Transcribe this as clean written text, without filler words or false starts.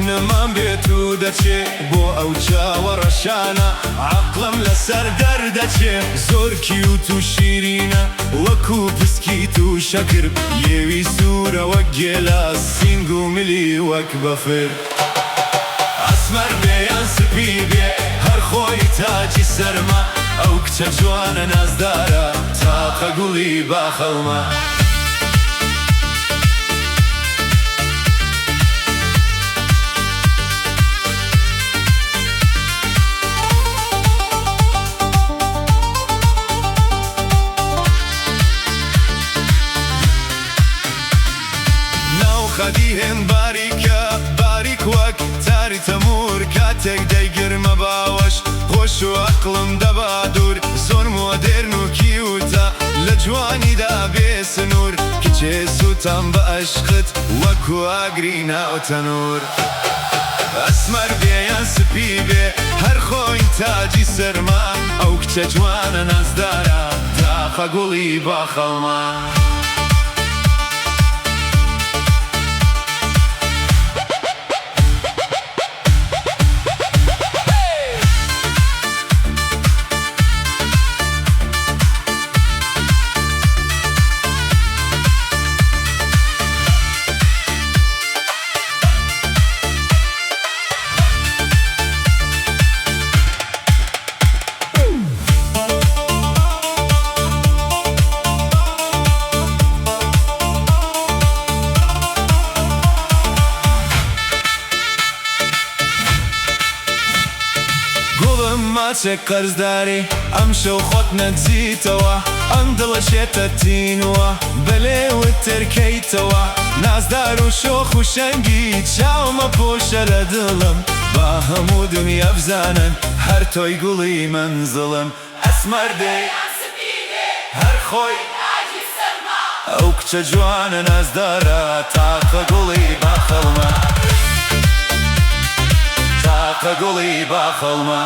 نەمام بێت و دەچێ بۆ ئەو چاوە ڕەشانە عەقڵم لەسەر دەردەچێ زۆر cute و شیرینە وەکو پسکیت و شەکر لێوی سوورە وەک گێلاس سینگ و ملی وەک بەفر. ئەسمەر بێ یان سپی بێ هەر خۆی تاجی سەرمە ئەو کچە جوانە نازدارە تاقە گوڵی باخەڵمە. ناو خەدی هێند باریکە باریک وەک تاری تەموور کاتێک دەیگرمە باوەش هۆش و ئەقڵم دەبا دوور زۆر مۆدێرن و cute ە لە جوانیدا بێ سنوور کچێ سووتام بە ئەشقت وەکو ئاگری ناو تەنوور ئەسمەر بێ یان سپی بێ هەر خۆی تاجی سەرمە ئەو کچە جوانە نازدارە تاقە گوڵی باخەڵمە. گوڵم ماچێک قەرزداری ئەمشەو خۆت نەدزیتەوە ئەم دڵە شێتە تینووە بە لێوت تێرکەیتەوە نازدار و شۆخ و شەنگی چاومە پۆشە لە دڵم با هەموو دنیا بزانن هەر تۆی گوڵی مەنزڵم ئەسمەر بێ هەر خۆی ئەو کچە جوانە نازدارە تاقە گوڵی باخەڵمە تاقە گوڵی باخەڵمە.